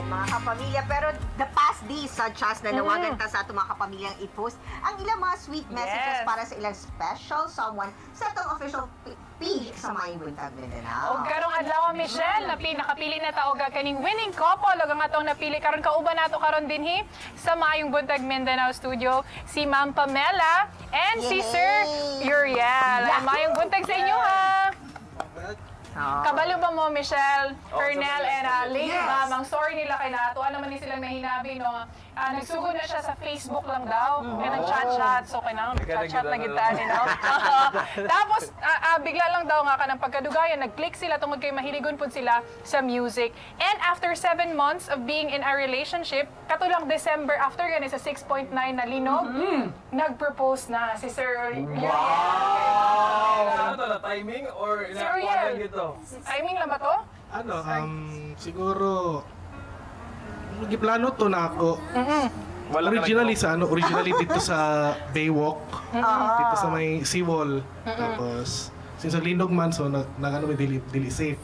Mga kapamilya. Pero the past days, sa Chas, nanawagan ta sa atong mga kapamilyang i-post ang ilang mga sweet messages para sa ilang special someone sa atong official page sa Maayong Buntag Mindanao. Og karong adlaw, Michelle, nakapili na ta og kaning winning couple ug ang atong napili karon, kauban nato karon dinhi sa Maayong Buntag Mindanao studio, si Ma'am Pamela and si Yay! Sir Uriel. Ay, maayong buntag sa inyo ha. Kabalo ba mo, Michelle, Ernel, and Lady Ma'am, ang story nila kay natuwa naman ni silang nahinabi, no? Ah, nagsugod na siya sa Facebook lang daw. And nag-chat-chat. So, kailangan mag-chat-chat na gid ta ni, no? Tapos, bigla lang daw nga kanang pagkadugayan, nag-click sila tungod kay mahiligon pud sila sa music. And after 7 months of being in a relationship, katulang December after gani sa 6.9 na linog, nag-propose na si Sir Uriel. Wow! Ano to, na timing or Sir inakuha Uriel. Lang dito? Timing lang ba to? Ano, siguro, giplano to na ako. Wala ka Originally sa ano, originally dito sa Baywalk, dito sa may seawall. Tapos, since ang linog man, so nag ano, may dili safe.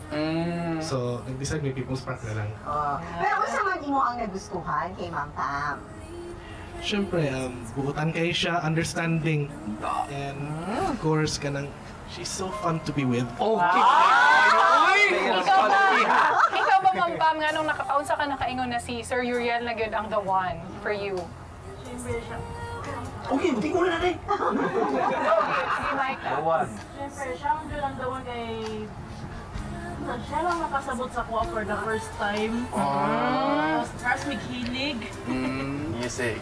So, nag-decide may People's Park na lang. Oh. Pero unsa man imo ang nagustuhan kay Ma'am Pam? Siyempre, buutan kayo siya, understanding. And, of course, kanang, she's so fun to be with. Okay. Uy! Ikaw ba, Ma'am Pam, nga nung nakaunsa ka nakaingon na si Sir Uriel na gyud ang the one for you? Siyempre siya, Okay, buti ko na rin. Sige, Mike. The one. Siyempre siya ang dyan ang the one kay siya lang nakasabot sa kuha for the first time. Tapos, trust me, hilig. Music.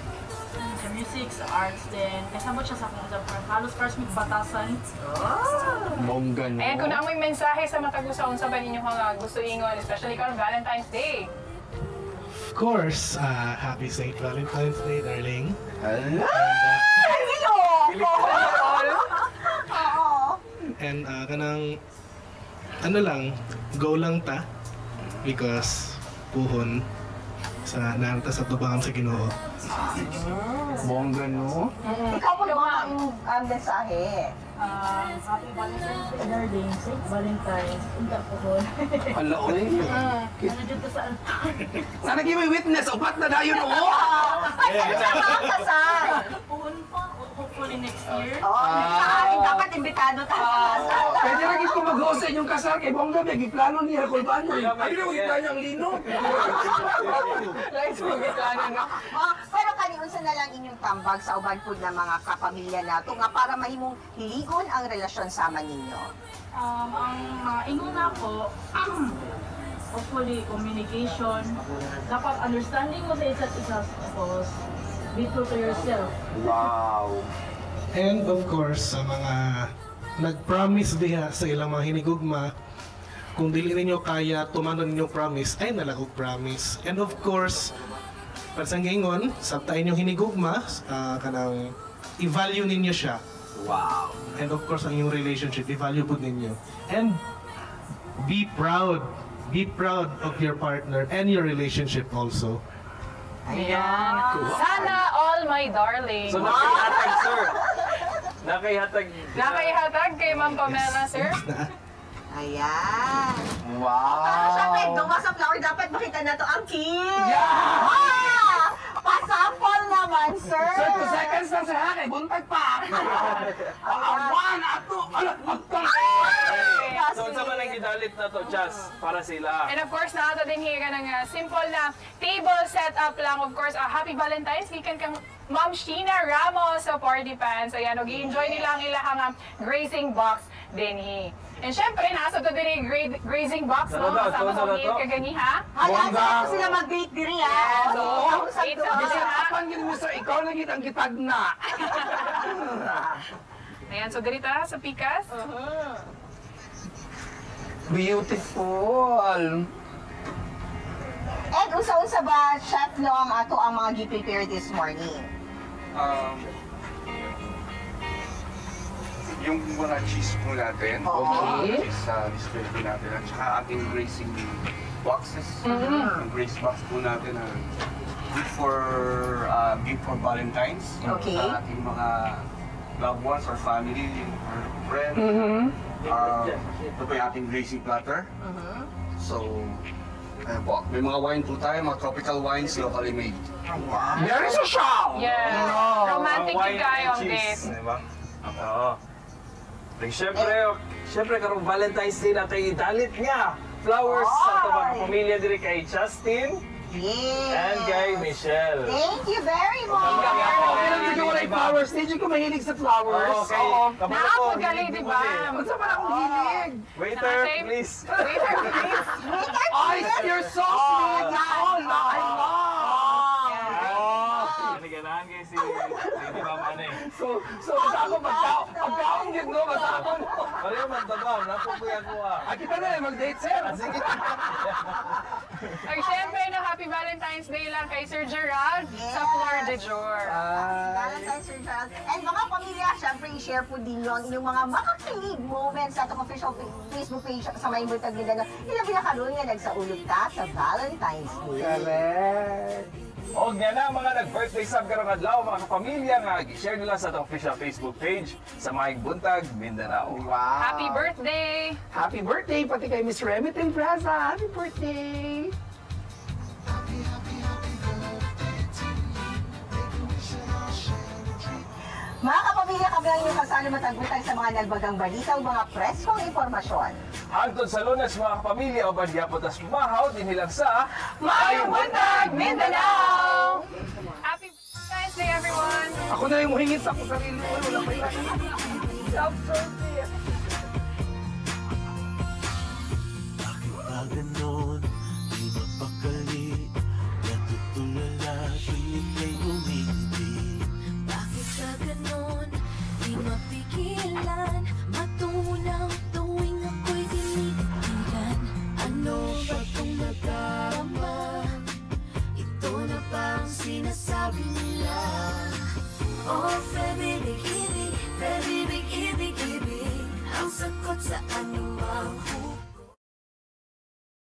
Sa music, sa arts din. Kasabot siya sa akong sa halos first me batasan. Bongga, no? Ayan, kung naa mo'y mensahe sa matag usa, unsa ba ninyo nga gusto ingon, especially karon Valentine's Day? Of course, happy St. Valentine's Day, darling. Hala! Oo. And kanang, ano lang, go lang ta. Because, puhon, sa narata sa tubangan sa Ginoo. Bongga, no? Ikaw po ba ang mensahe? Happy Valentine's Day, darling. Saint Valentine's. Unta po ko. Hala, oy. Ano dito sa altar? Sana kayo may witness. Upat na dayon, oh! Ay, ano sa mga kasal? Puhon pa. Hopefully next year. Oo, oh, dapat imbitado tayo sa kasal. Pwede na ko mag-host sa inyong kasal kay Bongga, may giplano niya kulbano. Ay, na giplano ang linog. Like, so, plano na. Oh, pero kani unsa na lang inyong tambag sa uban pud na mga kapamilya nato nga para mahimong hiligon ang relasyon sama ninyo? Ang mga ingon nako, hopefully communication, dapat understanding mo sa isa't isa, tapos be true to yourself. Wow. And of course, sa mga nag-promise diha sa ilang mga hinigugma, kung dili ninyo kaya tumanon ninyong promise, ay nalagog promise. And of course, para sa gingon, sabta inyong hinigugma, kanang i-value ninyo siya. And of course, ang inyong relationship, i-value pud ninyo. And be proud. Be proud of your partner and your relationship also. Ayan. Sana all, my darling. So, nakaihatag, sir. Nakaihatag. Nakaihatag kay Ma'am Pamela, sir. Ayan. Wow. Pero syempre, duwa sa flower, dapat makita na to ang kiss. Yeah! Ah! Pasample naman, sir. Sir, 2 seconds lang sir ha, kay buntag pa. Ah, one, ato, ala, agtang. So, unsa man ang gidalit na to, Chas, para sila? And of course, naa ta dinhi ka ng simple na table setup lang. Of course, happy Valentine's. Gikan kang Ma'am Sheena Ramos sa Party Pants. Ayan, ug i-enjoy nila ang ilahang grazing box dinhi. And syempre, nasa to din grazing box, no? Tara daw, Kasama tara sa daw to. kaganiha. Hala, Bongga. sila sila mag-greet diri, ah. Yes. Oo. Wait sa Bisan ha? apan gid mo sir, ikaw na gid ang gitagna. Ayan, so diri ta sa pikas. Beautiful. And unsa-unsa ba, Chef, no, ang ato ang mga gi-prepare this morning? Yung mga cheese po natin. Okay. Cheese sa display po natin. At saka ating grazing boxes. Yung graze box po natin na good for gift for Valentine's. Sa ating mga loved ones or family or friends. Ito po yung ating grazing platter. So, Ayan po. May mga wine po tayo, mga tropical wines locally made. Ayan. Very social! Yes. Romantic Ang wine yung kayo and ang cheese, date. di ba? Oo. Like, syempre, karong Valentine's Day na tayo dalit nga. Flowers sa ato mga pamilya diri kay Justin and kay Michelle. Thank you very much. Pero hindi ko wala yung flowers. Hindi ko mahilig sa flowers. Oo, kay Oo. kabalo ko, Naapod gali, hilig di mo ba? eh. Unsa man akong hilig? Waiter, Same. please. Waiter, please. Ay, you're so sweet! Oh, I love! Oh, ganahan kay si Lady Ma'am ano eh. So, sa ako pagkaon yun, no? Basta ako, no? Pareho man to ma'am, napupuya ko ah. Ah, kita na eh, mag-date, sir. Sige. Ay, syempre, no, happy Valentine's Day lang kay Sir Gerald sa Fleur de Jour. Valentine's Sir Charles. And mga pamilya, syempre i-share po din nyo ang inyong mga makakilig moments sa atong official Facebook page sa Maayong Buntag Mindanao. Ilabi na karon nga nagsaulog ta sa Valentine's Day. Correct. Og nga na mga nag-birthday sab karong adlaw mga kapamilya nga gi-share nila sa atong official Facebook page sa Maayong Buntag Mindanao. Wow. Happy birthday! Happy birthday pati kay Miss Remy Tempraza. Happy birthday! Mga kapamilya, kami ang inyong kasama matagutay sa mga nagbagang balita o mga preskong impormasyon. Hangtod sa Lunes, mga kapamilya, uban gyapon tas pumahaw dinhi lang sa Maayong Buntag Mindanao! Happy Valentine's Day, everyone! Ako na yung muhingin sa akong sarili ko. Wala pa yung self-service. Bakit ba ganon? Di mapakali. Natutulala tuwing ika'y umingiti. Bakit ka ganon? Di mapigilan. Matunaw tuwing ako'y tinitigan. Ano ba itong nadarama? Ito na ba ang sinasabi nila? Oh, pag-ibig, ibig, pag-ibig, ibig, ibig. Ang sagot sa